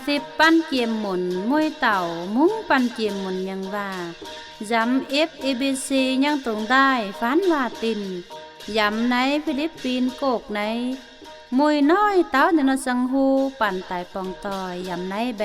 ສິບປັນກຽມໝຸນ ມວຍເຕົ່າ ມຸ້ງປັນກຽມໝຸນຍັງວ່າ ຢຳເອັບເອບີຊີຍັງຕົງໄດ້ ຟານວ່າຕິນ ຢຳໃນຟີລິບປິນ ໂກກໃນ ມວຍນ້ອຍເຕົ້າໃນນອດສັງຫູ ປັນຕາຍປ່ອງຕ່ອຍ ຢຳໃນແບ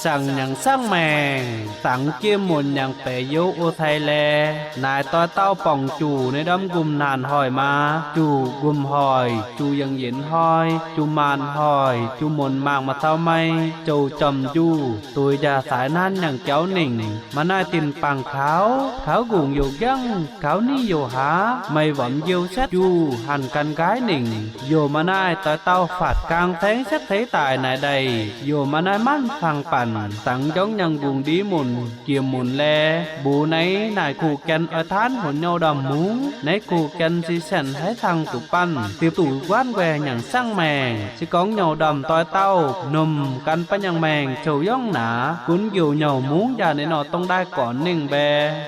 Sàng nhẳng sàng mèng, sàng kiêm muộn nhẳng pé dấu ô thay lé. Nài tói tao pỏng chủ nơi đâm gùm nàn hỏi má, chủ gùm hỏi, chủ yang yến hỏi, chủ màn hỏi, chủ muộn màng mà thao may, châu chòm du, tôi già sái nan nhẳng kéo nỉnh, mà nài tin pàng kháo, kháo gùng dấu găng, kháo ni dấu há, may vóm dấu xét du, hẳn căn gái nỉnh, dấu mà nài tói tao phạt cang theng xét thấy tài nài đầy, dấu mà nài măn phàng pẳn, sàng dóng nhẳng gùng đi muộn, kiêm muộn lé, bố nấy nài khủ kén ói than hồn nhau đòm mú, nấy khủ kén si sẻn hái thăng tụ păn, tiệp tụ quán que nhẳng sàng mèng, si cóng nhau đòm tói tao, nùm căn pá nhẳng mèng, châu dóng ná, cún dấu nhau mú, già nấy nọ tông đai cỏ nỉnh bé.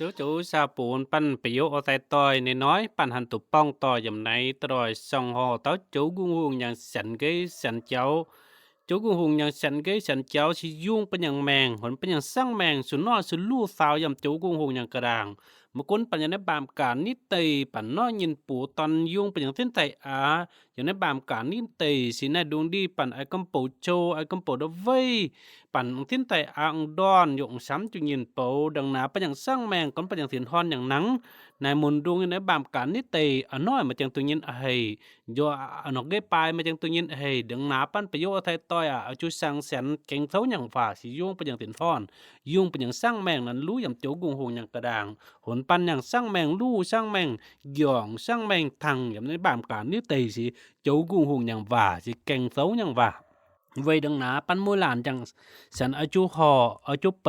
ໂຈໂຈຊາປູນ ປັນປະໂຫຍດເອົາໃສ່ຕ່ອຍນ້ອຍໆ ປັນຫັນຕຸບປ່ອງຕໍ່ຢຳໃນຕະຫຼອຍຊ່ອງຫໍ ເຕົ້າໂຈກຸງຮຸງ ຍັງສັນເກຍສັນເຈົ້າ ໂຈກຸງຮຸງ ຍັງສັນເກຍສັນເຈົ້າ ຊິຍຸງປະຍັງແມງ ຫົນປະຍັງສັງແມງ ສຸນອດສຸນລູສາວ ຢຳໂຈກຸງຮຸງ ຍັງກະດາງ ມະກຸນປັນຍັງໃນບາມການນິເຕ ປັນນ້ອຍຍິນປູຕອນຍຸງປະຍັງເສັ້ນໄຕອາ ຢູ່ໃນບາມການນິເຕ ສີນາຍດົງດີ ປັນໄອກຳໂປໂຈ ໄອກຳໂປດະເວຍ ປັນອອງຕິນໄຕອາອອງດອນ ຍົກອອງຊຳຈຸຍິນໂປ ດັງໜາປະຍັງສັງແມງ ກອນປະຍັງສິນຮອນຢ່າງໜັງ ນາຍມົນດຸງຢູ່ໃນບາມການນິເຕ ອານ້ອຍມາຈັ່ງຕຸຍິນອະເຮ ໂຍອານອກເກປາຍມາຈັ່ງຕຸຍິນອະເຮ ດັງໜາປັນປະໂຫຍດອາໄທຕ່ອຍອາ ອາຈຸສັງແສນ ແກງເຊົາຫຍັງວ່າ ຊິໂຍງປະຍັງສິນຮອນ ໂຍງປະຍັງສັງແມງ ນັ້ນລູຢຳໂຈກຸງຮຸງ ຫຍັງກະດາງ ຫົນປັນຫຍັງສັງແມງ ລູສັງແມງ ຢອງສັງແມງ ທັງຢຳໃນບາມການນິເຕ ຊິ ໂຈກຸງຮຸງ ຫຍັງວ່າ ຊິແກງເຊົາຫຍັງວ່າ ໄວດັງໜາ ປັນມວຍຫຼານຈັ່ງສັນ ອາຈຸຫໍ ອາຈຸເປ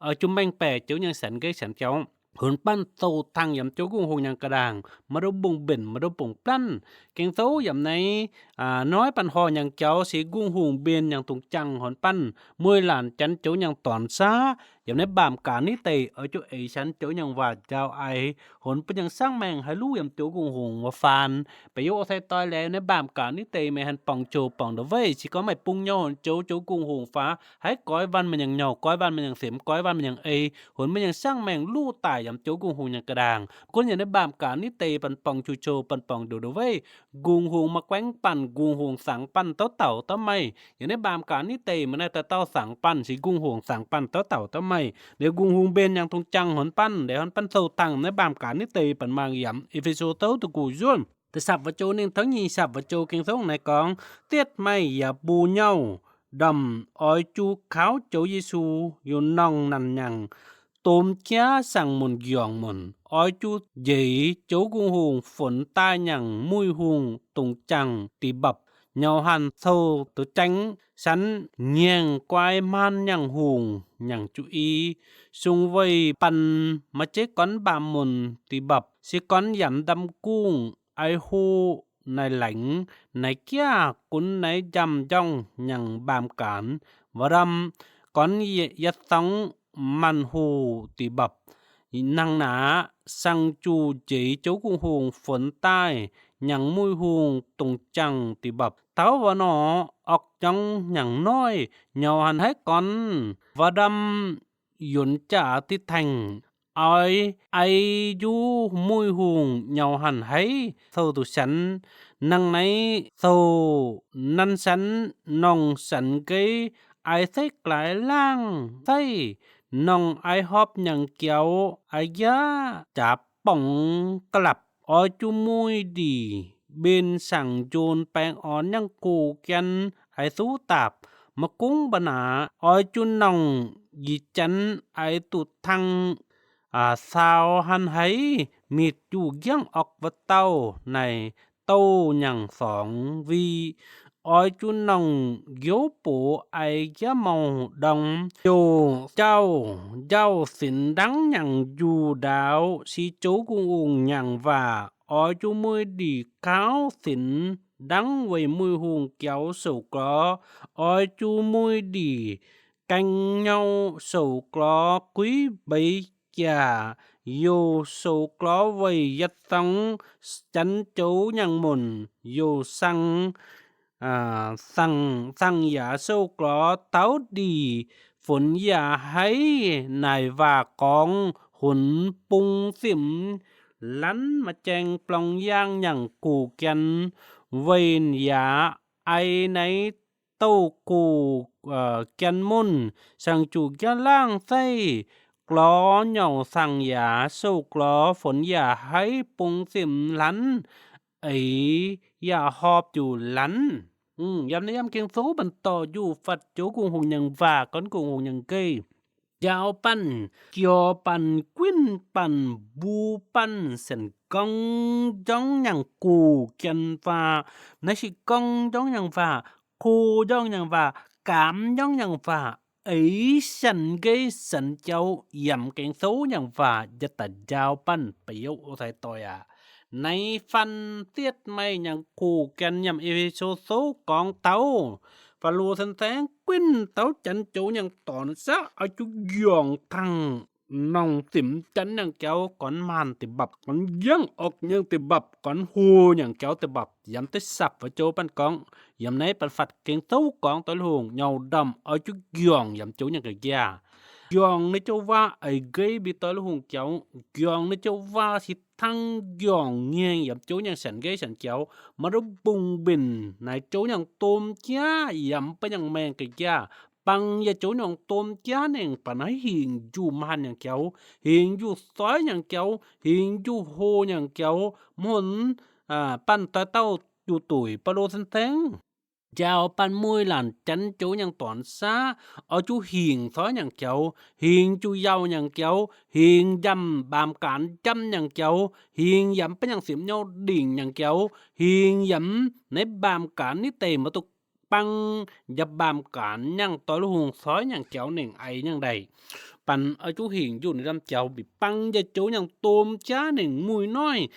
ອາຈຸແມງແປ ເຈົ້າຫຍັງສັນເກຍສັນເຈົ້າ ເພິ່ນປັນໂຕທັງຢຳໂຈກຸງຮຸງ ຫຍັງກະດາງ ມາດົບບົງເບັນ ມາດົບບົງປລັນ ແກງໂຕຢຳໃນ ອາ ນ້ອຍປັນຫໍ ຫຍັງເຈົ້າ ຊິກຸງຮຸງເບັນ ຫຍັງຕຸງຈັງ ຫົນປັນ ມວຍຫຼານຈັນ ເຈົ້າຫຍັງຕອນຊາ ຢຳໃນບາມການນິເຕ ເອີ ໂຈເອຊັນ ໂຈຫຍັງວ່າ ຈາວໄອ ຫົນປະຍັງສັງແມງ ໃຫ້ລູກຢຳໂຈກຸງຮຸງວ່າຟານ ໄປໂຍອອກໃສ່ຕ່ອຍແລ້ວ ໃນບາມການນິເຕ ແມ່ຫັນປ່ອງໂຈ ປ່ອງດະເວຍ ຊິກໍໄມ້ປຸງເຍົາຫົນໂຈ ໂຈກຸງຮຸງຟ້າ ໃຫ້ກ້ອຍວັນມາຍັງເຍົາ ກ້ອຍວັນມາຍັງເສັມ ກ້ອຍວັນມາຍັງເອ ຫົນມາຍັງສັງແມງ ລູກຕາຍຢຳໂຈກຸງຮຸງ ຫຍັງກະດາງ ຄົນຢູ່ໃນບາມການນິເຕ ປັນປ່ອງໂຈໂຈ ປັນປ່ອງໂຈດະເວຍ ກຸງຮຸງມາແກວ່ງປັນ ກຸງຮຸງສັງປັນ ເຕົ້າເຕົ່າເຕົ້າໄມ້ ຢູ່ໃນບາມການນິເຕ ມາໃນຕາເຕົ້າສັງປັນ ຊິກຸງຮຸງສັງປັນ ເຕົ້າເຕົ່າເຕົ້າໄມ້ ດຽວກຸງຮຸງເບັນ ຫຍັງຕົງຈັງ ຫົນປັນ ດຽວຫົນປັນໂຊຕັງ ໃນບາມການນິເຕ ປັນມາງຢຳ ເອເຟໂຊ ເຕົ້າຕະກູຢວນ ແຕ່ສັບວະໂຈໜຶ່ງ ທັງຍີ່ສັບວະໂຈ ເກງສົງໃນກອງ ຕຽດໄມ້ຢາປູເຍົາ ດຳ ອອຍຈູຂາວ ໂຈເຢຊູ ຢູ່ໜອງນັນຍັງ ໂຕມເຈຍ ສັງມຸນ ກຽວມຸນ ອອຍຈູເຢ ໂຈກຸງຮຸງ ຝົນຕາຍັງ ມຸ້ຍຮຸງ ຕຸງຈັງ ຕີບັບ ເຍົາຫັນ ໂຊ ໂຕແຈງ ສັນ ງຽງ ກວາຍ ມານ ຍັງຮຸງ ຍັງຈຸອີ ຊຸງເວີຍ ປັນ ມາເຈກອນ ບາມຸນ ຕີບັບ ຊິກອນ ຢຳ ດຳກຸງ ໄອໂຮ ນາຍແຫຼງ ນາຍເກຍ ກຸນນາຍຢຳ ຢອງ ຍັງບາມການ ວະດຳ ກອນ ຢະ ຢະຕອງ ມັນໂຮ ຕິບັບ ນັງໜາ ສັງຈູເຈ ໂຈກຸງຮຸງ ຝົນຕາຍ ຍັງມຸ້ຍຮຸງ ຕົງຈັງ ຕິບັບ ເຕົາວະໜໍ ອອກຈອງ ຍັງນ້ອຍ ເຍົາຫັນ ໄຮກອນ ວະດຳ ຢົນຈາ ຕິແທ່ງ ອອຍ ໄອ ຢູ ມຸ້ຍຮຸງ ເຍົາຫັນ ໄຮ ໂຊ ຕຸສັນ ນັງໄນ ໂຊ ນັນສັນ ໜອງສັນເກຍ ອາຍ ໄຊກລາຍ ລ່າງ ໄຊ ໜອງ ອາຍ ຮອບ ຍັງກຽວ ອາຍ ຢາ ຈາ ປ່ອງ ກະລັບ ອອຍ ຈູ ມຸ້ຍດີ ເບັນ ສັງ ໂຈນ ແປງ ອອນ ຍັງ ໂກ ກຽນ ອາຍ ຊູ ຕາບ ມະກຸງ ບະໜາ ອອຍ ຈູ ໜອງ ຢີ ຈັນ ອາຍ ຕຸ ທັງ ອາ ສາວ ຫັນ ໄຮ ມີດ ຈູ ກຽງ ອອກ ວະເຕົ້າ ໃນ ໂຕ ຍັງ ສອງ ວີ Ôi chú nòng giấu bổ ai giá màu đồng, dù châu, châu xỉn đắng nhằng dù đáo, si chú cung ung nhằng và, ôi chú mui đỉ cáo xỉn đắng vầy mui hùng kéo sầu có, ôi chú mui đỉ canh nhau sầu có quý bấy chà, dù sầu có vầy yật sống chắn chấu nhằng mồn, dù săng à, săng, săng giả sâu có táo đi, phốn giả hay nài và con hốn pung xỉm lắn mà chèng plong yang nhằng củ kian vầy giả ai nấy tâu củ, ờ, kian môn, săng chủ kia lang say, cló nhậu săng giả sâu có phốn giả hay pung xỉm lắn, ấy, ya họp chủ lắn. Ừm, yăm nê yăm kiêng số bần tỏ dụ Phật chú cung hùng nhằng và con cung hùng nhằng kê. Giao păn, kio păn, quyên păn, bu păn, sần cong, dõng nhằng cù, kian và, nê sì cong, dõng nhằng và, khu, dõng nhằng và, cám, dõng nhằng và, ấy sẵn ghê sẵn cháu yắm kén số nhằm và giật tả giao păn phải dấu ô thái tôi à. Nay phân tiết may nhằm cù kén nhằm Ê-phê-sô số con tấu. Và lùa thân tháng quyên tấu chắn chủ nhằm tỏn xác ở chú giòn thằng nòng tìm chắn nhằm kéo con màn tìm bập con giang ọc nhằm tìm bập con hù nhằm kéo tìm bập. Yắm tê sập và châu păn con, yắm nấy păn phạt kén tấu con tỏi lùng nhau đầm ở chú giòn yắm chú nhằm kê gia. Giòn nê châu va ấy gây bị tỏi lùng cháu, giòn nê châu va thì thăng giòn nghiêng yắm chú nhằm sẵn gây sẵn cháu, mà đố bùng bình nái chú nhằm tôm chia yắm păn nhằm mèn kê gia. Păng ya châu nhằm tôm chia neng păn hãy hình dụ màn nhằm cháu, hình dụ sói nhằm cháu, hình dụ hô nhằm cháu, môn, à, păn tỏi tàu chủ tuổi pa lô thân tháng. Giao păn môi làn chắn chú nhằm tỏn xa, ở chú hình sói nhằm cháu, hình chú yau nhằm cháu, hình dăm bàm cán dăm nhằm cháu, hình yắm păn nhằm xiêm nhau đỉnh nhằm cháu, hình yắm nếp bàm cán ní tê mà tục păng ya bàm cán nhằm tỏi lùng sói nhằm cháu neng ấy nhằm đẩy. Păn ở chú hình dụ nê đăm cháu bị păng ya chú nhằm tôm chá neng mùi nói,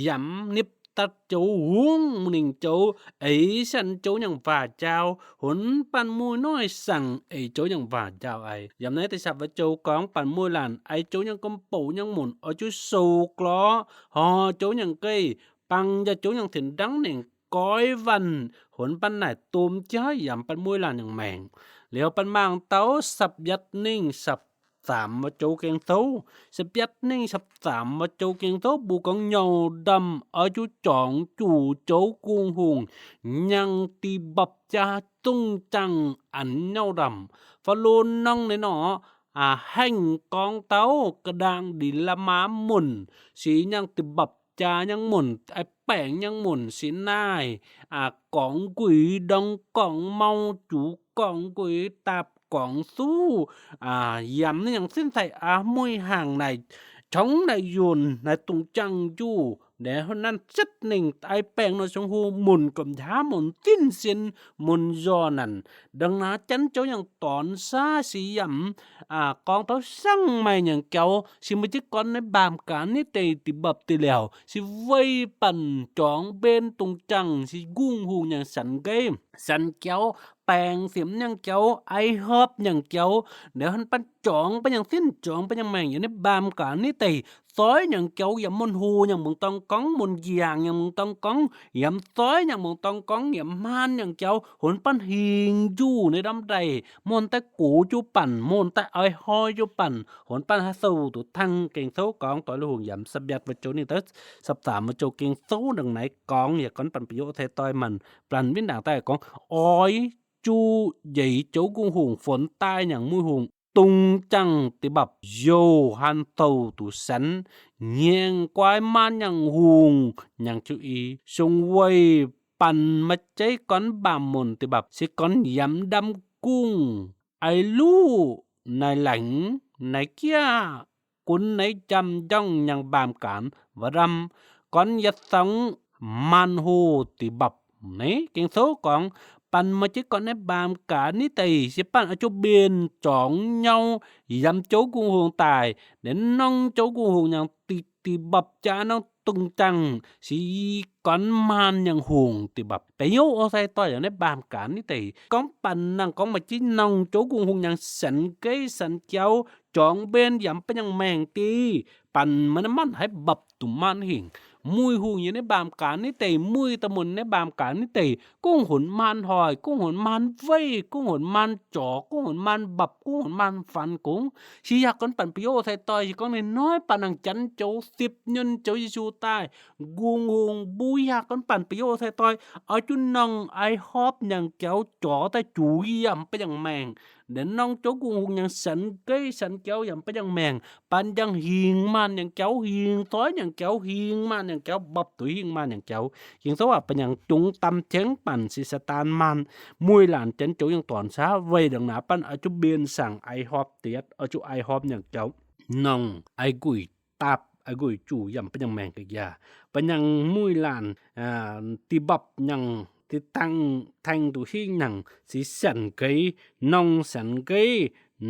yắm nếp tắt châu huống neng châu ấy sẵn châu nhằm và chào, hốn păn mùi nói sẵn ấy châu nhằm và chào ấy. Yắm nấy tê sạp và châu con păn mùi làn ấy châu nhằm công bố nhằm môn ở chú sâu cló, ho châu nhằm cây, păng ya châu nhằm thiền đắng neng cói văn, hốn păn nải tôm chá yắm păn mùi làn nhằm mèn. Liêu păn mang tấu sập giật ninh sập sảm mà châu kén thấu, sập giật ninh sập sảm mà châu kén thấu bù con nhau đầm ở chú chọn chủ châu cung hùng, nhằm tì bập cha tung chăng ảnh nhau đầm. Pha lô nông nê nọ, à, hành con tấu cà đang đi la má mùn, xí nhằm tì bập cha nhằm mùn, ai pẻng nhằm mùn, xí nai, à, con quỷ đông con mau chú con quỷ tạp con su, à, yắm nhằm xin thầy, à, mùi hàng này, chống này dùn, này tung chăng du, để hôn năn chất ninh, ai pẻng nó sống hù mùn cùm thá mùn tin xin mùn do năn. Đằng ná chắn châu nhằm tỏn xa xí yắm, à, con tấu săng mày nhằm kéo, xí mùi chích con nê bàm cá nê tê tì bập tì lèo, xí vây pần chóng bên tung chăng, xí gung hù nhằm sẵn gây, sẵn kéo, pèng xiêm nhằm kéo, ai họp nhằm kéo, nếu hẳn păn chóng păn nhằm xin chóng păn nhằm mèn, yắm nê bàm cá nê tê, sói nhằm kéo, yắm môn hù nhằm môn tông cống, môn giàng nhằm môn tông cống, yắm sói nhằm môn tông cống, yắm man nhằm kéo, hốn păn hình dụ nê đăm đẩy, môn tay cú chú păn, môn tay ơi hoi chú păn, hốn păn há sâu tủ thăng kênh sâu con, tỏi lũ hùng yắm sập giặt và châu ninh tớ, sập sảm và châu kênh sâu đằng nãy con, yá con păn pi dô thê tỏi mặn, păn vinh đảng tay con, ôi, chu, giấy châu cung hùng, phốn tai nhằm mùi hùng, tung chăng tì bập, dô hăn tàu tủ sẵn, nghiêng quái man nhằm hùng, nhằm chú ý, sung vầy păn mà cháy con bàm môn tì bập, xí con yắm đăm cung, ai lũ, nài lánh, nài kia, cún nấy chăm dòng nhằm bàm cán, và đăm, con yật sống, man hù tì bập, nê, kênh số con, ပၼ်မາຈິກກອນໃນບາງການນີ້ໄຕ ຊິປັນອາຈຸເບນຈອງເຍົາ ຢຳໂຈກຸງຫົງຕາຍ ແລະ ນ້ອງໂຈກຸງຫົງຍັງຕິ ຕິບັບຈານ້ອງຕຸງຈັງ ຊິກອນມານຍັງຫົງຕິບັບ ປະໂຫຍດອອກໃສ່ຕໍ່ຢ່າງໃນບາງການນີ້ໄຕ ກອງປັນນັງກອງມາຈິກນ້ອງໂຈກຸງຫົງຍັງສັນເກຍສັນເກຍ ຈອງເບນຢຳປະຍັງແມງຕີ ປັນມານຳມັນໃຫ້ບັບຕຸມມານເຫັງ ມຸ້ຍຫຸງຢູ່ໃນບາງການນີ້ເຕ ມຸ້ຍຕະມົນໃນບາງການນີ້ເຕ ກຸງຫົນມານຫອຍ ກຸງຫົນມານເວີຍ ກຸງຫົນມານຈໍ ກຸງຫົນມານບັບ ກຸງຫົນມານຟັນກຸງ ຊິຢາກກັນປັນປະໂຫຍດໃສ່ຕໍ່ ຊິກອງນ້ອຍໆ ປານນາງຈັນໂຈ ສິບຍົນໂຈເຢຊູຕາຍ ກຸງຫົງບູຢາກກັນປັນປະໂຫຍດໃສ່ຕໍ່ ເອົາຈຸນ້ອງໄອຮອບຍັງແກວຈໍຕາຈູຢຳປະຍັງແມງ ແລະ ນ້ອງໂຈກຸງຫົງຍັງສັນເກຍສັນແກວຢຳປະຍັງແມງ ປັນຍັງຫີງມານຍັງແກວ ຫີງຊອຍຍັງແກວ ຫີງມານຍັງແກວ ບັບໂຕຫີງມານຍັງແກວ ຍິງສະວ່າປະຍັງຈຸງຕຳເທງປັນຊິສະຕານມານ ມຸ້ຍຫຼານຈັນໂຈຍັງຕອນຊາ ໄວ້ດັງໜາປັນອາຈຸເບນສັງໄອຮອບຕຽດ ອາຈຸໄອຮອບຍັງແກວ ນ້ອງໄອກຸຍຕາບ ອາກຸຍຈູຢຳປະຍັງແມງກະຢາ ປະຍັງມຸ້ຍຫຼານ ອ່າ ຕິບັບຍັງ ຕິຕັງແທງຕຸຫີງຍັງ ຊິສັນເກຍ ນ້ອງສັນເກຍ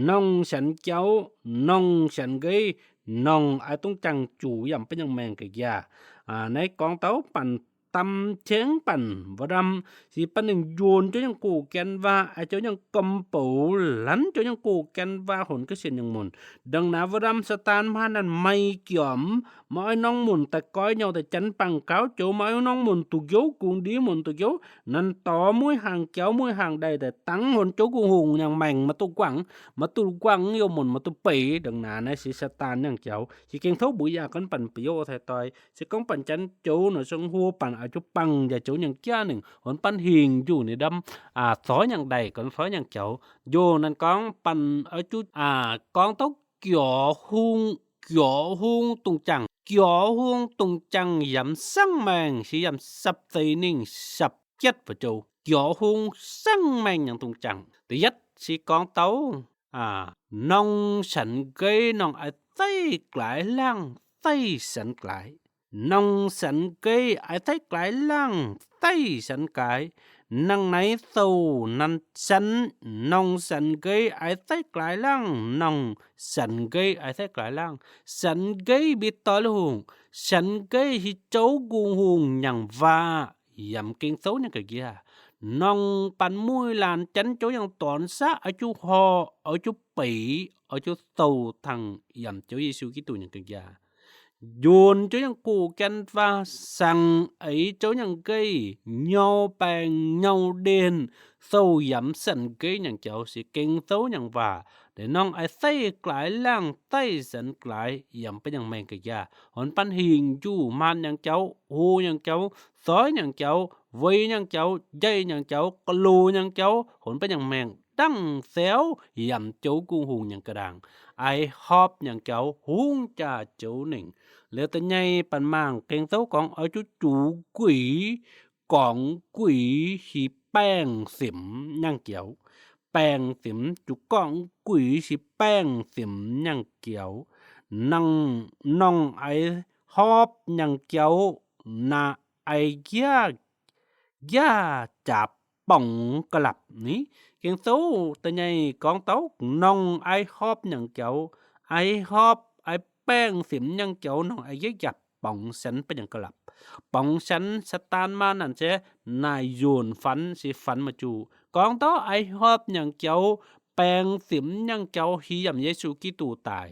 ນ້ອງສັນແກວ ນ້ອງສັນເກຍ ນ້ອງອາຕຸງຈັງຈູຢຳປະຍັງແມງກະຢາ ອ່າ ໃນກອງເຕົາປັນ ຕຳເທງປັນ ວະດຳ ຊິປັນໜຶ່ງໂຍນ ເຈົ້າຍັງກູແກນວ່າ ອາເຈົ້າຍັງກຳເປົາ ລັນເຈົ້າຍັງກູແກນວ່າ ຫົນກະເສນຍັງໝຸນ ດັ່ງນາວະດຳສະຕານມານັ້ນໄມກຽມ ມາອ້ອຍນ້ອງໝຸນຕະກ້ອຍເຍົາແຕ່ຈັນປັງຂາວໂຈ ມາອ້ອຍນ້ອງໝຸນຕຸກໂຍກຸງດີໝຸນຕຸກໂຍ ນັ້ນຕໍ່ມຸ້ຍຫາງແກວ ມຸ້ຍຫາງໃດແຕ່ຕັງຫົນໂຈກຸງຫົງຍັງແມງ ມາຕຸກວັງ ມາຕຸກວັງໂຍໝຸນ ມາຕຸເປ ດັ່ງນາໃນຊິສະຕານຍັງແກວ ຊິເກັງເທົ່າບຸຍາກັນປັນປະໂຫຍດໃສ່ຕໍ່ຍ ຊິກອງປັນຈັນໂຈນະຊຶງໂຮປັນອາຈຸປັງ ຢາໂຈຍັງກ້າໜຶ່ງ ຫົນປັນຫີງຢູ່ໃນດຳ ອາ ຊອຍຍັງໃດກອນຊອຍຍັງເຈົ້າ ໂຍນັ້ນກອງປັນອາຈຸ ອາ ກອງເຕົ້າກຽວຮຸງ ກຽວຮຸງຕຸງຈັງ ກຽວຮຸງຕຸງຈັງ ຢຳສັງແມງ ຊິຢຳສັບໃສ່ໜິງ ສັບເຈັດປະໂຈ ກຽວຮຸງສັງແມງຍັງຕຸງຈັງ ຕະຢັດຊິກອງເຕົ້າ ອາ ນ້ອງສັນເກຍ ນ້ອງອາໄສກລາຍລ່າງ ໄສສັນກລາຍ ນ້ອງສັນເກຍ ອາໄສກລາຍລ່າງ ໄສສັນກາຍ ນາງໃນໂຕນັ້ນສັນ ນ້ອງສັນເກຍ ອາໄສກລາຍລ່າງ ນ້ອງສັນເກຍ ອາໄສກລາຍລ່າງ ສັນເກຍບິດຕໍ່ລູກ ສັນເກຍຊິໂຈກຸງຮຸງຍັງວ່າ ຢຳເກັງໂຕຍັງກະເກຍ ນ້ອງປັນມຸ້ຍຫຼານຈັນໂຈຍັງຕອນຊາ ອາຈຸຫໍ່ ອາຈຸເປ ອາຈຸໂຕທັງ ຢຳເຈົ້າເຢຊູຄຣິສໂຕຍັງກະເກຍ ໂຍນເຈົ້າຍັງກູແກນວ່າ ສັງໄອເຈົ້າຍັງເກຍ ເຫຍົາແປງ ເຫຍົາເດນ ໂຕຢຳສັນເກຍຍັງເຈົ້າ ຊິເກັງໂຕຍັງວ່າ ແຕ່ນ້ອງອາໄສກລາຍລ່າງ ໄຕສັນກລາຍ ຢຳປະຍັງແມງກະຢາ ຫົນປັນຫີງຢູ່ມານຍັງເຈົ້າ ໂຮຍັງເຈົ້າ ຊອຍຍັງເຈົ້າ ເວີຍຍັງເຈົ້າ ໃຫຍ່ຍັງເຈົ້າ ກະໂລຍັງເຈົ້າ ຫົນປະຍັງແມງ ດັງແຊວ ຢຳໂຈກຸງຮຸງຍັງກະດາງ ອາຍຮອບຍັງເຈົ້າ ຮຸງຈາໂຈເໜັງ ເຫຼືອແຕ່ໃຫຍ່ປັນມາງ ເກັງໂຕກອງ ອາຈຸຈູກຸຍ ກອງກຸຍ ຊິແປງສິມຍັງກຽວ ແປງສິມ ຈຸກອງກຸຍ ຊິແປງສິມຍັງກຽວ ນັງ ນ້ອງອາຍຮອບຍັງກຽວ ນາອາຍກຽ ກຽຈາປອງກະລັບນີ້ ເກັງໂຕຕະໃຫຍ່ກອງເຕົາ ນ້ອງອາຍຮອບຍັງກຽວ ອາຍຮອບ ອາຍແປງສິມຍັງກຽວ ນ້ອງອາຍກຽຈາ ປອງສັນປະຍັງກະລັບ ປອງສັນສະຕານມານັ້ນແຊ ນາຍໂຍນຟັນ ຊິຟັນມາຈູ ກອງເຕົາອາຍຮອບຍັງກຽວ ແປງສິມຍັງກຽວ ຮີຢຳເຢຊູຄຣິສຕາຍ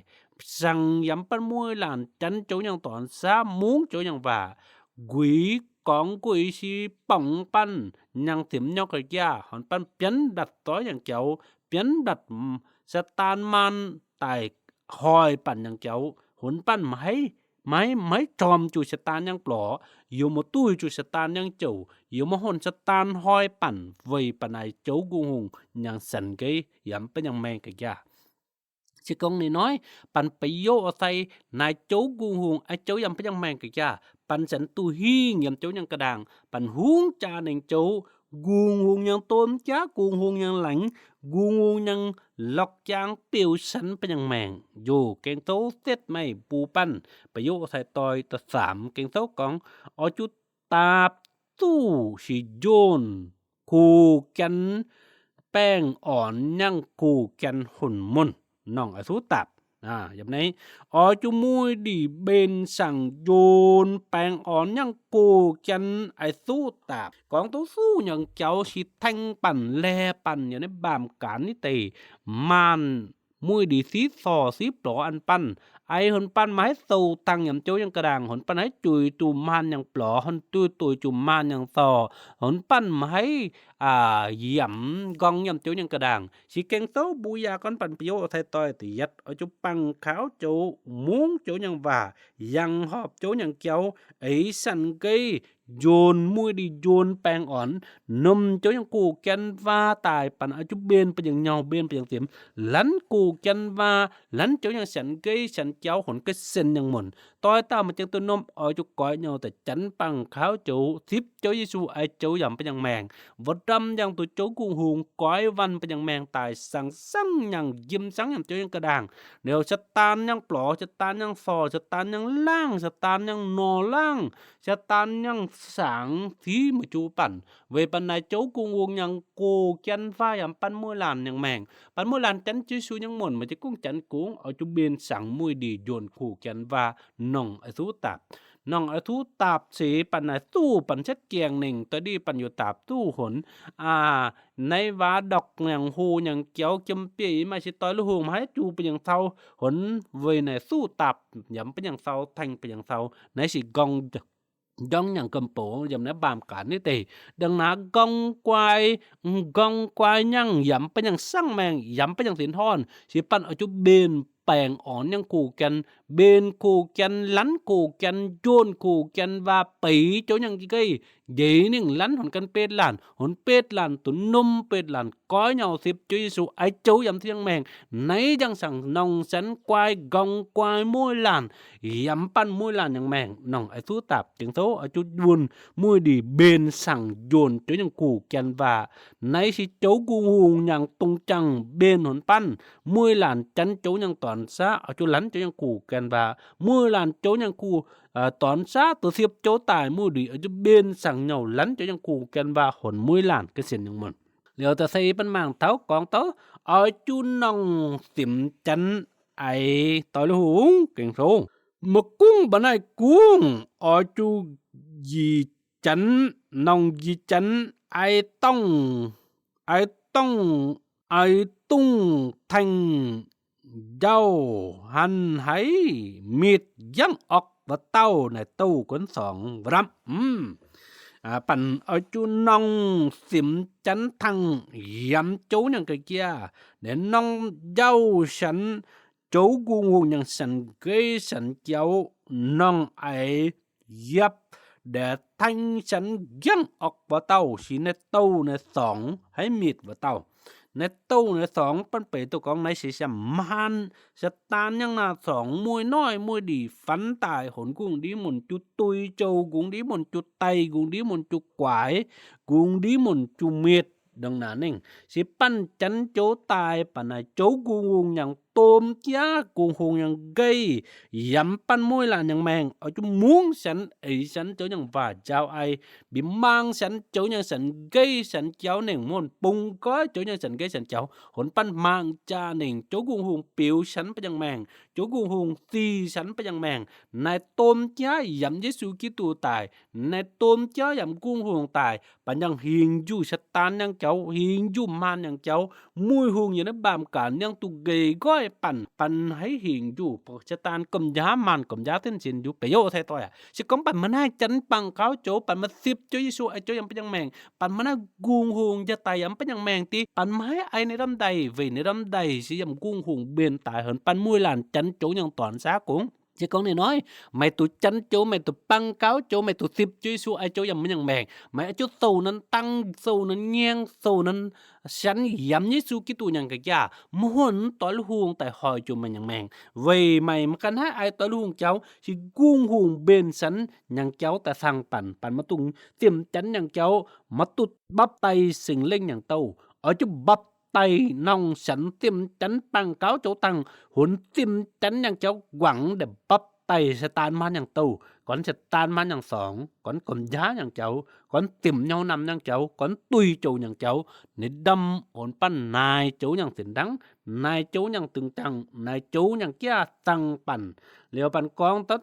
ສັງຢຳປັນມຸ້ຍຫຼານ ຈັນໂຈຍັງຕອນ ສາມມຸງໂຈຍັງວ່າ ກຸຍ ກອງກຸຍ ຊິປອງປັນ ຍັງສິມຍອກກະຢາ ຫົນປັນປ່ຽນດັດຕອຍຍັງກຽວ ປ່ຽນດັດສະຕານມານຕາຍ ຮອຍປັນຍັງເຈົ້າ ຫົນປັນໄມ້ ໄມ້ ໄມ້ຈອມຈູສະຕານຍັງປລໍ ຢູ່ມາຕຸ້ຍຈູສະຕານຍັງເຈົ້າ ຢູ່ມາຫົນສະຕານຮອຍປັນ ເວີຍປະນາຍໂຈກຸງຮຸງ ຍັງສັນເກຍ ຢຳປະຍັງແມງກະຢາ ຊິກອງນ້ອຍໆ ປັນປະໂຫຍດອາໄສ ນາຍໂຈກຸງຮຸງ ອາເຈົ້າຢຳປະຍັງແມງກະຢາ ປັນສັນຕູຫີງ ຢຳໂຈຍັງກະດາງ ປັນຮຸງຈາແໜງໂຈ ກຸງຮຸງຍັງໂຕນຈາ ກຸງຮຸງຍັງແຫຼງ ກຸງຮຸງຍັງລັອກຈາງ ປິວສັນປະຍັງແມງ ໂຍເກັງໂຕເຕັດໄມ້ປູປັນ ປະໂຫຍດໃສ່ຕ່ອຍຕະສາມ ເກັງໂຕກອງ ອອຈຸຕາບຕູ້ຊິໂຍນ ກູກຽນແປ້ງອ່ອນ ຍັງກູກຽນຮຸນມຸນ ນ້ອງອາຊູຕາບ ອາ ຢາມໃນ ອາ ຈູມວຍດີເບນສັງໂຍນແປ້ງອ່ອນ ຍັງກູກຽນອາຊູຕາບ ກອງໂຕສູ້ຍັງເຈົ້າຊິແທງປັນແລປັນ ຢູ່ໃນບາມການນີ້ເຕ ມານ ມວຍດີຊີສໍຊີປລໍອັນປັນ ໄອຫົນປັນມາໃຫ້ໂຕຕັງ ຢາມໂຈຍັງກະດາງ ຫົນປັນໃຫ້ຈຸຍຕູມານຍັງປລໍ ຫົນຈຸຍຕູມານຍັງສໍ ຫົນປັນມາໃຫ້ອາຢາມກອງ ຢາມໂຈຍັງກະດາງ ຊິເກັງໂຕບູຢາກ່ອນ ປັນປະໂຫຍດໃສ່ຕ່ອຍຕະຢັດ ເອົາໂຈປັງຂາວໂຈ ມຸງໂຈຍັງວ່າ ຍັງຫອບໂຈຍັງກຽວ ເອີສັນເກີຍ ໂຍນມວຍດີໂຍນແປ້ງອ່ອນ ນົມເຈົ້າຍັງກູກຽນວ່າຕາຍ ປັນອາຈຸເບນໄປຍັງເຍົາ ເບນໄປຍັງເຕັມ ລັນກູກຽນວ່າ ລັນເຈົ້າຍັງສັນເກີຍສັນເຈົ້າ ຫົນກະເຊັນຍັງມົນ ຕ້ອຍຕາມມາຈຶ່ງໂຕນົມ ອອຍຈຸກອຍເຍົາ ແຕ່ຈັນປັງຂາວໂຈ ສິບເຈົ້າເຢຊູ ອາຍໂຈຢຳໄປຍັງແມງ ວະດຳຍັງໂຕໂຈກຸງຮຸງ ກອຍວັນໄປຍັງແມງຕາຍ ສັງສັງຍັງຍິມສັງ ຍາມເຈົ້າຍັງກະດາງ ແນວສະຕານຍັງປລໍ ສະຕານຍັງສໍ ສະຕານຍັງລ້າງ ສະຕານຍັງໜໍ່ລ້າງ ສະຕານຍັງສາງ ທີ່ມາຈູປັນ ເວປັນນາຍໂຈກຸງວົງຍັງໂກກຽນຟ້າ ຍາມປັນມວຍຫຼານຍັງແມງ ປັນມວຍຫຼານຈັນເຈຊູຍັງໝົນ ມາຈະກຸງຈັນກຸງ ເອົາຈຸເບນສັງມວຍດີ ໂຍນຄູ່ກຽນວ່າ ນ້ອງອາຊູຕາບ ນ້ອງອາທູຕາບເສ ປັນນາຕູ້ ປັນເຊັດກຽງເໜັງ ຕະດີປັນຢູ່ຕາບຕູ້ຫົນ ອາ ໃນວາດອກຫຍັງໂຮຫຍັງກຽວ ກຽມເປຍມາຊິຕ່ອຍລູກໂຮງ ມາໃຫ້ຈູໄປຍັງເຊົາ ຫົນເວີຍໃນສູ້ຕາບ ຢຳໄປຍັງເຊົາ ແທງໄປຍັງເຊົາ ໃນຊິກອງ ດອງຫຍັງກຳໂປ ຢຳໃນບາມການນີ້ເຕ ດັງນາກອງກວາຍ ກອງກວາຍຍັງ ຢຳໄປຍັງສັງແມງ ຢຳໄປຍັງສິນທອນ ຊິປັນເອົາຈຸເບນ ແປງອ່ອນຍັງຄູ່ກັນ ເບນຄູ່ກັນ ລັນຄູ່ກັນ ໂຍນຄູ່ກັນ ວ່າໄປເຈົ້າຍັງເກຍ ເຢໜຶ່ງລັນ ຫົນກັນເປດລ້ານ ຫົນເປດລ້ານ ຕຸນນົມເປດລ້ານ ກ້ອຍເຍົາສິບ ເຈົ້າເຢຊູ ໄອເຈົ້າຢຳທຽງແມງ ໃນຈັ່ງສັງ ນ້ອງສັນກວາຍ ກອງກວາຍ ມວຍລ້ານ ຢຳປັນມວຍລ້ານຍັງແມງ ນ້ອງໄອຊູຕາບ ຈຶ່ງໂທເອົາຈຸດບຸນ ມວຍດີ ເບນສັງ ໂຍນ ເຈົ້າຍັງຄູ່ກັນວ່າ ໃນຊິເຈົ້າກຸງຮຸງຍັງຕຸງຈັງ ເບນຫົນປັນ ມວຍຫຼານຈັນ ເຈົ້າຍັງຕອນຊາ ເອົາຈຸລັນ ເຈົ້າຍັງຄູ່ກັນວ່າ ມວຍຫຼານ ເຈົ້າຍັງຄູ່ ເອີ ຕອນຊາ ໂຕສິບ ເຈົ້າຕາຍ ມວຍດີ ເອົາຈຸເບນສັງເຍົາ ລັນ ເຈົ້າຍັງຄູ່ກັນວ່າ ຫົນມວຍລ້ານ ກະເຊັນຍັງໝົນ ລຽວຕາໃສ່ປັນໝາງເທົາກອງເຕົາ ເອົາຈຸນ້ອງສິມຈັນ ໄອ ຕອຍລູກໂຮງ ເກັງໂທ ມາກຸງ ບັນໄດກຸງ ເອົາຈຸ ຢີ ຈັນ ນ້ອງຢີຈັນ ໄອຕ້ອງ ໄອຕ້ອງ ໄອຕຸ້ງ ແທງເຍົາ ຫັນໄຫ ມີດຍັງອອກ ວະເຕົ້າ ໃນຕູ້ຄົນສອງ ວະດຳ ອາ ປັນເອົາຈຸນ້ອງສິມຈັນທັງ ຢຳໂຈຍັງກະເກຍ ແລະ ນ້ອງເຍົາສັນ ໂຈກຸງຮຸງຍັງສັນເກຍສັນກຽວ ນ້ອງໄອ ຢຽບ ແດ່ແທງສັນຍັງອອກ ວະເຕົ້າ ຊິໃນຕູ້ໃນສອງ ໃຫ້ມີດ ວະເຕົ້າ ໃນຕູ້ໃນສອງ ປັນເປຕົວກອງໃນຊິສຳມານ ສະຕານຍັງໜ້າສອງ ມວຍນ້ອຍ ມວຍດີ ຟັນຕາຍ ຫົນກຸງດີໝຸນຈຸຕຸຍ ໂຈກຸງດີໝຸນຈຸໄຕ ກຸງດີໝຸນຈຸກວາຍ ກຸງດີໝຸນຈຸເມັດ ດັ່ງໜ້າເໜັງ ຊິປັນຈັນໂຈຕາຍ ປານາໂຈກຸງຮຸງຍັງ ໂຕມເຈຍ ກຸງຮຸງຍັງເກຍ ຢຳປັນມວຍຫຼານຍັງແມງ ເອົາຈຸມຸງສັນ ເອີຍສັນ ເຈົ້າຍັງວ່າຈາວໄອ ບິມມາງສັນ ເຈົ້າຍັງສັນເກຍສັນຈຽວເໜັງ ມ່ວນປຸງກ້ອຍ ເຈົ້າຍັງສັນເກຍສັນຈຽວ ຫົນປັນມາງຈາເໜັງ ໂຈກຸງຮຸງປິວສັນໄປຍັງແມງ ໂຈກຸງຮຸງຕີສັນໄປຍັງແມງ ນາຍໂຕມເຈຍ ຢຳເຢຊູຄຣິດຕາຍ ນາຍໂຕມເຈຍ ຢຳກຸງຮຸງຕາຍ ປັນຍັງຫີງຢູ່ ສະຕານຍັງເຈົ້າ ຫີງຢູ່ ມານຍັງເຈົ້າ ມວຍຮຸງຢູ່ໃນບາມການ ຍັງຕຸເກກ້ອຍປັນ ປັນໃຫ້ຫີງຢູ່ ສະຕານກຳຢາ ມານກຳຢາ ເຕັ້ນເຊັນຢູ່ ປະໂຫຍດໃສ່ຕ່ອຍ ຊິກອງປັນມານາຍຈັນ ປັງຂາວໂຈ ປັນມາສິບ ເຈົ້າເຢຊູ ໄອໂຈ ຢຳໄປຍັງແມງ ປັນມານາກຸງຮຸງ ຈະຕາຍ ຢຳໄປຍັງແມງຕິ ປັນມາໃຫ້ໄອໃນດຳໃດ ເວໃນດຳໃດ ຊິຢຳກຸງຮຸງ ເບນຕາຍ ເຫີນປັນມວຍຫຼານຈັນໂຈ ຍັງຕອນຊາກຸງ ເຈກອງນ້ອຍໆ ໄມ້ຕູຈັນໂຈ ໄມ້ຕູປັງກາວໂຈ ໄມ້ຕູສິບ ເຈົ້າເຢຊູ ໄອໂຈ ຢຳມັນຍັງແມງ ໄມ້ອາຈຸໂຕນັ້ນຕັ້ງ ໂຕນັ້ນແຍງ ໂຕນັ້ນສັນ ຢຳເຢຊູຄຣິດຕາຍັງກະຢາ ມະຫົນຕອຍລູກຮຸງ ຕາຍຫອຍໂຈ ມັນຍັງແມງ ເວໄມ້ມາກັນໃຫ້ອາຍຕອຍລູກຮຸງເຈົ້າ ຊິກຸງຮຸງເບນສັນ ຍັງເຈົ້າຕາສັງປັນ ປັນມາຕຸງ ເຕັມຈັນຍັງເຈົ້າ ມາຕຸດບັບໄຕ ເສັງເລັງຍັງເຕົ້າ ອາຈຸບັບ ໄຕນ້ອງສັນ ເຕັມຈັນ ປັງກາວໂຈ ຕັງ ຫົນເຕັມຈັນ ຍັງເຈົ້າ ຫວັງແດ່ບັບໄຕ Tải Satan man nhang tâu, cón Satan man nhang sóng, cón cẩm giá nhang cháu, cón tìm nhau nằm nhang cháu, cón tùy chủ nhang cháu, nê đâm hốn păn nai cháu nhang tiền đắng, nai cháu nhang từng tăng, nai cháu nhang kia tăng păn. Liều păn con tớ,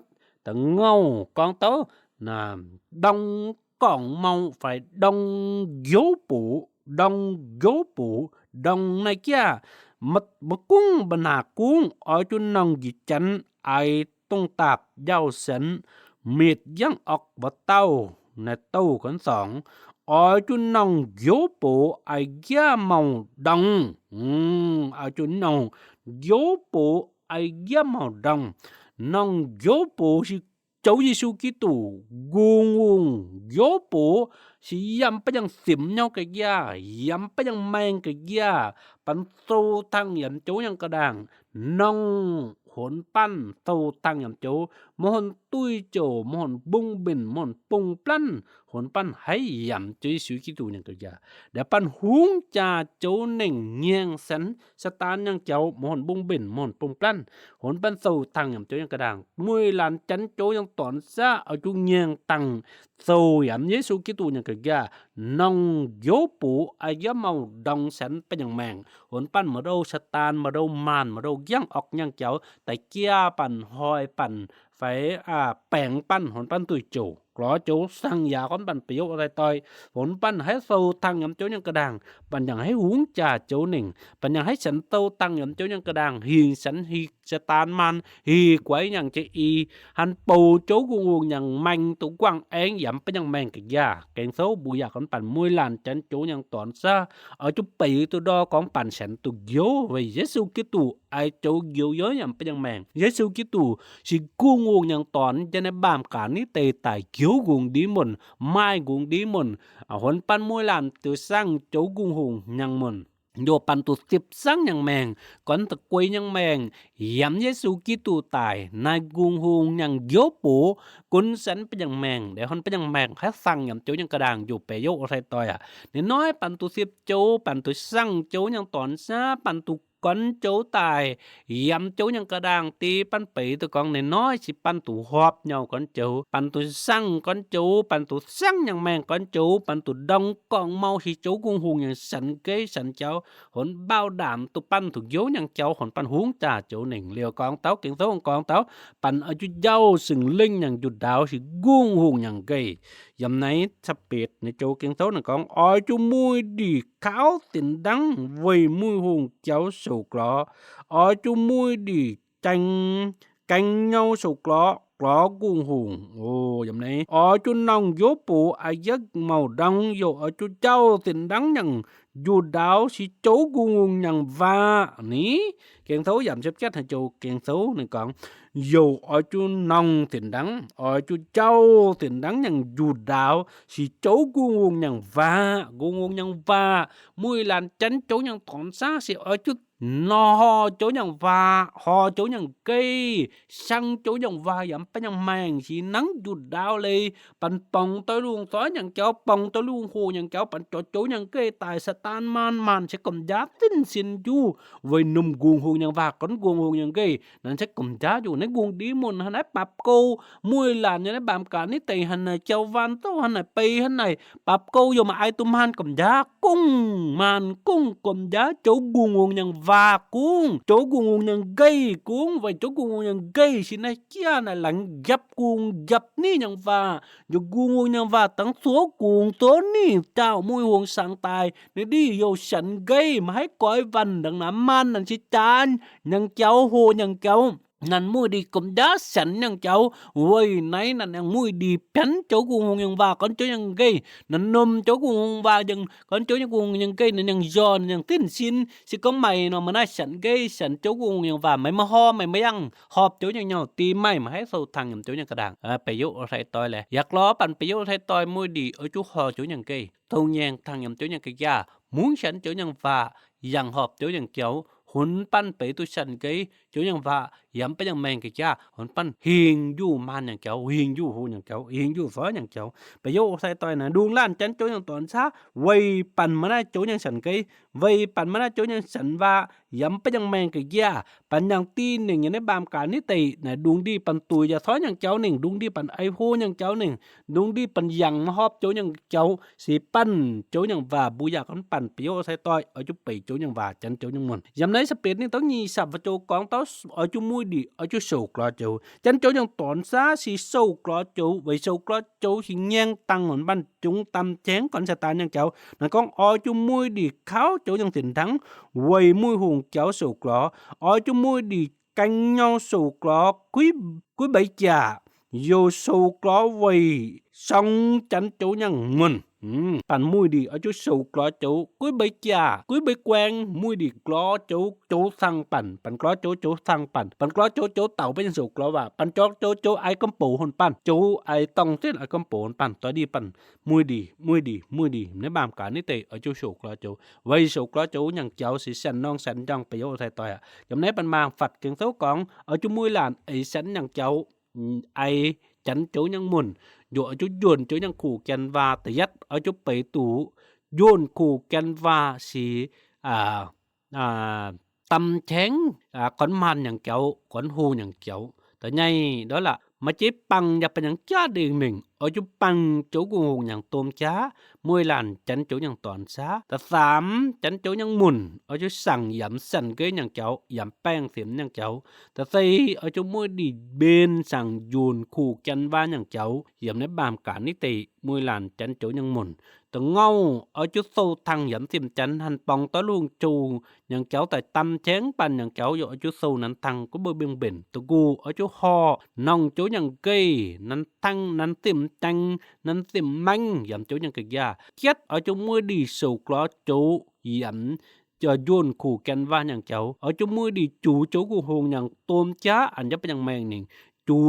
tớ ngầu con tớ, nà, đóng cỏng màu phải đóng dấu phủ, đóng dấu phủ, đóng nai kia. Mật bơ cung bơ nà cung, ói chú nòng dì chắn, ai tông tạp, giao sấn, miệt giăng ọc bơ tâu, nai tâu cón sóng. Ói chú nòng dấu phủ, ai gia màu đóng. Ừm, ói chú nòng dấu phủ, ai gia màu đóng. Nòng dấu phủ sư Chấu Yêsu Kitô, gung gung, dấu phủ, sư yăm pă yang sim nhau kơ gia, yăm pă yang meng kơ gia, păn sâu thăng yăm chấu yang kơ đang, nòng hốn păn sâu thăng yăm chấu, mơ hốn tui chô, mơ hốn bung bình, mơ hốn pung plăn, hốn păn hãy yăm chấu Yêsu Kitô yang kơ gia. Đe păn húng cha chấu nêng ngiêng sấn, Satan yang cháu, mơ hốn bung bình, mơ hốn pung plăn, hốn păn sâu thăng yăm chấu yang kơ đang. Mui lăn chăn chố yang tón sa, ói chú ngiêng tăng sâu yăm Yêsu Kitô yang kơ gia. Nòng dấu phủ, ai gia màu đóng sấn pă yang meng. Hốn păn mơ đâu Satan, mơ đâu man, mơ đâu giăng ọc yang cháu, tai kia păn, hoi păn, phải, à, peng păn, hốn păn tui chô. Kló chô săng ya cón păn piếu rai toi. Hốn păn hãy sâu thăng yăm chấu yang kơ đang. Păn yang hãy húng cha chấu nêng. Păn yang hãy sấn sâu thăng yăm chấu yang kơ đang. Hì sấn hì Satan man, hì quái yang chê y. Hăn pô chấu gung gung yang meng tu quang eng yăm pă yang meng kơ gia. Keng sâu bu ya cón păn mui lăn chăn chô yang tón sa. Ói chú pê tu đo cón păn sấn tu dấu. Vei Yêsu Kitô, ai chấu dấu yó yăm pă yang meng. Yêsu Kitô, sư gung gung yang tón, ya nê bam cả ní tê tai dấu gung đi môn, mai gung đi môn. À, hốn păn mui lăn tu săng chấu gung gung yang môn. Dô păn tu sip săng yang meng, cón tơ quây yang meng, yăm Yêsu Kitô tai, nai gung gung yang dấu phủ, cún sấn pă yang meng, đe hốn pă yang meng, hãy săng yăm chấu yang kơ đang, dô pê dô rai toi à. Nê nói păn tu sip chấu, păn tu săng chấu yang tón sa, păn tu cón chấu tai, yăm chấu yang kơ đang ti păn pê tu cón nê nói, si păn tu họp nhau cón chấu, păn tu săng cón chấu, păn tu săng yang meng cón chấu, păn tu đóng cỏng màu si chấu gung gung yang sấn kê sấn cháu, hốn bao đảm tu păn tu dấu yang cháu, hốn păn húng cha chấu nêng liêu cón táo, keng sâu cón táo, păn ói chú dâu sưng linh yang dụ đạo si gung gung yang kê. Yăm nây sắp pit nê chô keng sâu nê cón, ói chú mui đi kháo tiền đắng vầy mui hùng cháu sổ kló. Ói chú mui đi chanh canh nhau sổ kló, kló gung hùng. Ồ, yăm nây. Ói chú nòng dấu phủ ai giấc màu đắng, dô ói chú châu tiền đắng nhằng dụ đạo si chấu gung hùng nhằng va. Ní, keng sâu yăm sắp chét hả chô keng sâu nê cón. Dô ói chú nòng tiền đắng, ói chú châu tiền đắng nhằng dụ đạo si chấu gung hùng nhằng va, gung hùng nhằng va. Mui lăn chăn chấu nhằng tón sa si ói chú no ho chấu nhằng va, ho chấu nhằng kê, săng chấu nhằng va yăm pă yang meng si nắng dụ đạo lê, păn pong tơ lung sói nhằng cháu, pong tơ lung khô nhằng cháu, păn chó chấu nhằng kê tai Satan man, man si cẩm giá tin xin du, vầy nùm gung hùng nhằng va, cón gung hùng nhằng kê, năn si cẩm giá du, nê gung đi môn hăn nây pap cô, mui lăn nhăn nây bam cả ní tê hăn nây, cháu van tô hăn nây, pê hăn nây, pap cô dô mă ai tu man cẩm giá, Cung, man cung, côm giá, chố gung gung nhăng va cung, chố gung gung nhăng gây cung, vay chố gung gung nhăng gây, si nai chia nai lăng găp gung găp ni nhăng va, yô gung gung nhăng va tăng số gung số ni, chao mui huông sang tai, nai đi yô săn gây, ma hãy cõi văn đăng nà man năn si chan, nhăng cháo hô nhăng cháo. Năn mui đi côm giá săn nhăng cháo, vay nai năn nhăng mui đi păn chố gung gung nhăng va, con chố nhăng gây, năn nôm chố gung gung va nhăng, con chố nhăng gung nhăng gây, năn nhăng yo, năn nhăng tin sin, si con mày nọ ma nai săn gây, săn chố gung gung nhăng va, mày ma ho, mày ma yăng, họp chố nhăng nhau, ti mày ma hãy sâu thăng nhăng chố nhăng kơ đang. Ơ, pê yô rhay toi lĕ. Yak lo păn pê yô rhay toi mui đi, ơ chố ho chố nhăng gây. Thâu nhăng thăng nhăng chố nhăng kơ ya, mung săn chố nhăng va, yăng họp chố nhăng cháo, hun păn pê tu săn gây, chố nhăng va, yăm pê nhăng meng kơ ya, hun păn hing yu man nhăng cháo, hing yu hu nhăng cháo, hing yu phó nhăng cháo. Pê yô rhay toi nă, đung lan chăn chố nhăng tuan sa, vay păn ma nai chố nhăng săn gây, ໄວ້ປັນມານະໂຈຍັງສັນວ່າ ຢຳປະຍັງແມງກະຢາ ປັນຍັງຕີເໜັງ ຢູ່ໃນບາມການິເຕ ນະ ດຸງດີປັນຕູຢາຊອຍຍັງເຈົ້າໜຶ່ງ ດຸງດີປັນໄອໂພຍັງເຈົ້າໜຶ່ງ ດຸງດີປັນຍັງມາຮອບໂຈຍັງເຈົ້າ ຊິປັນໂຈຍັງວ່າ ບູຢາກອນປັນປະໂຫຍດໃສ່ຕ້ອຍ ເອົາຈຸໄປໂຈຍັງວ່າ ຈັນໂຈຍັງໝຸ່ນ ຢຳໃນສະເປດນີ້ຕ້ອງຍີ່ສັບວ່າໂຈກອງເຕົ້າ ເອົາຈຸມຸ້ຍດີ ເອົາຈຸໂສກລໍໂຈ ຈັນໂຈຍັງຕອນຊາ ຊິໂສກລໍໂຈ ໄວ້ໂສກລໍໂຈ ຊິແຍ່ງຕັງໝົນບັນ ຈຸງຕຳແຈງກ່ອນສະຕານຍັງເຈົ້າ ນາງກອງເອົາຈຸມຸ້ຍດີ ຂາວໂຈຍັງເຕັນທັງ ໄວ້ມຸ້ຍຫົງເຈົ້າໂສກລໍ ເອົາຈຸມຸ້ຍດີ ແກງເຫຍົາໂສກລໍ ກຸ້ຍ ກຸ້ຍໃບຈາ ໂຍໂສກລໍໄວ້ ຊ່ອງຈັນໂຈຍັງໝຸ່ນ ອືມ ປັນມຸ້ຍດີ ເອົາຈຸໂສກລໍໂຈ ກຸ້ຍໃບຈາ ກຸ້ຍໃບແກວງ ມຸ້ຍດີກລໍໂຈ ໂຈສັ່ງປັນ ປັນກລໍໂຈ ໂຈສັ່ງປັນ ປັນກລໍໂຈ ໂຈເຕົາໄປຍັງໂສກລໍວ່າ ປັນຈອກໂຈ ໂຈໄອກຳໂປຫົນປັນ ໂຈໄອຕ້ອງເສັ້ນໄອກຳໂປຫົນປັນ ຕອນດີປັນ ມຸ້ຍດີ ມຸ້ຍດີ ມຸ້ຍດີ ໃນບາມການິເຕ ເອົາຈຸໂສກລໍໂຈ ໄວ້ໂສກລໍໂຈຍັງເຈົ້າ ຊິສັນນ້ອງສັນຢ່ອງປະໂຫຍດໃສ່ຕ້ອຍ ຢຳໃນປັນມາງຟັດເກັ່ງໂຕກອງ ເອົາຈຸມຸ້ຍຫຼານ ໄອສັນຍັງເຈົ້າ ໄອຈັນໂຈຍັງໝຸ່ນ ໂຍເອົາຈຸໂຍນໂຈຍັງຄູ່ແກ່ນວ່າ ຕະຢັດເອົາຈຸໄປຕູ ໂຍນຄູ່ແກ່ນວ່າ ຊິ ອ່າ ອ່າ ຕຳແທງ ອ່າ ກອນມານຫຍັງເຈົ້າ ກອນໂຮຫຍັງເຈົ້າ ຕາໃຫຍ່ດອກລະ ມາເຈັບປັງ ຢາກໄປຫຍັງຈ້າເດ້ງເໜັງ ເອົາຈຸປັງ ໂຈກຸງຫົງຫຍັງໂຕມຈ້າ ມວຍຫຼານ ຈັນໂຈຫຍັງຕອນຊາ ຕາສາມ ຈັນໂຈຫຍັງໝຸ່ນ ເອົາຈຸສັງ ຢຳສັນເກີຍຫຍັງເຈົ້າ ຢຳແປ້ງເສັມຫຍັງເຈົ້າ ຕາສີ່ ເອົາຈຸມວຍດີ ເບນສັງ ໂຍນຄູ່ແກ່ນວ່າຫຍັງເຈົ້າ ຢຳໃນບາມການນິເຕ ມວຍຫຼານ ຈັນໂຈຫຍັງໝຸ່ນ ຕະເງົາ ເອົາຈຸໂຊທັງ ຢຳເຕັມຈັນ ຫັນປ່ອງຕໍ່ລຸງໂຈ ຫຍັງເຈົ້າ ແຕ່ຕຳແທງປັນຫຍັງເຈົ້າ ໂຍເອົາຈຸໂຊນັ້ນທັງ ກໍບໍ່ເບິ່ງເບັນ ຕະກູ ເອົາຈຸຫໍ່ ນ້ອງໂຈຫຍັງເກີຍ ນັ້ນທັງ ນັ້ນເຕັມແຕງ ນັ້ນເຕັມແມງ ຢຳໂຈຫຍັງກະຢາ ເຈັດ ເອົາຈຸມວຍດີ ໂສກລໍໂຈ ຢຳ ຈະໂຍນຄູ່ແກ່ນວ່າຫຍັງເຈົ້າ ເອົາຈຸມວຍດີ ຈູໂຈກຸງຫົງຫຍັງໂຕມຈ້າ ອັນຢາປະຍັງແມງໜິງ ຈູ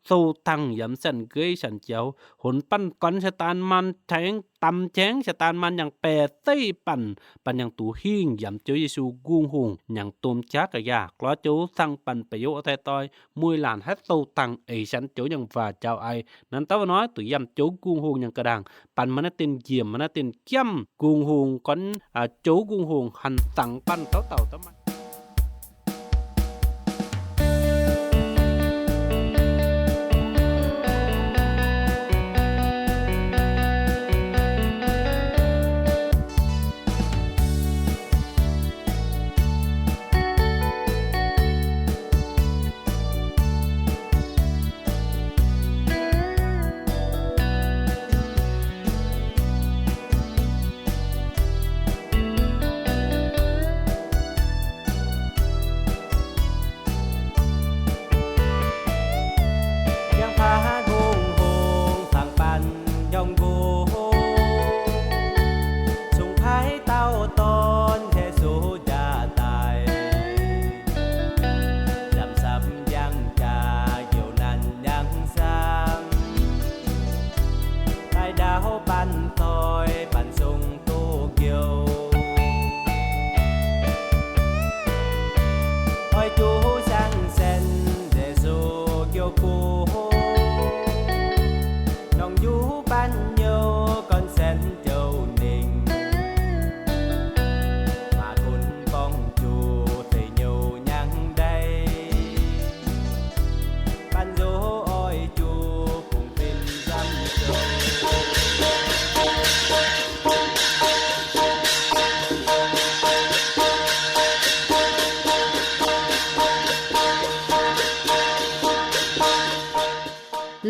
ໂຊທັງ ຢຳສັນເກີຍສັນເຈົ້າ ຫົນປັນກອນສະຕານມານແທງ ຕຳແທງສະຕານມານຫຍັງແປໃສ່ປັນ ປັນຫຍັງຕູຫິງ ຢຳໂຈເຢຊູກຸງຫົງຫຍັງໂຕມຈ້າກະຢາ ກລໍໂຈສັ່ງປັນປະໂຫຍດໃສ່ຕ້ອຍ ມວຍຫຼານ ແຮັດໂຕຕັງ ເອຊັນໂຈຫຍັງວ່າເຈົ້າໄອ ນັ້ນຕາວະນ້ອຍ ໂຕຢຳໂຈກຸງຫົງຫຍັງກະດັງ ປັນມານະເຕັນຢ້ຽມ ມານະເຕັນຢ້ຽມ ກຸງຫົງກ່ອນ ອາ ໂຈກຸງຫົງຫັນຕັງປັນເຕົ້າເຕົາຕະມະ.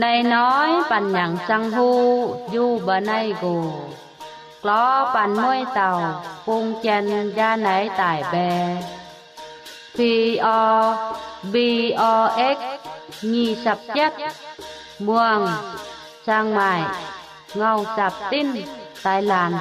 ນາຍນ້ອຍປັນຫຍັງຈັ່ງຮູ້ ຢູ່ບໍ່ໄນໂກ ກລໍປັນມວຍເຕົ່າ ປຸງແຈນຢ່າໄນຕາຍແບ ພີອໍ ບີອໍເອັກ ຍີ່ສັບເຈັດ ມ່ວງ ຊຽງໃໝ່ ເຫງົາສັບຕິນ ໄຕລານ.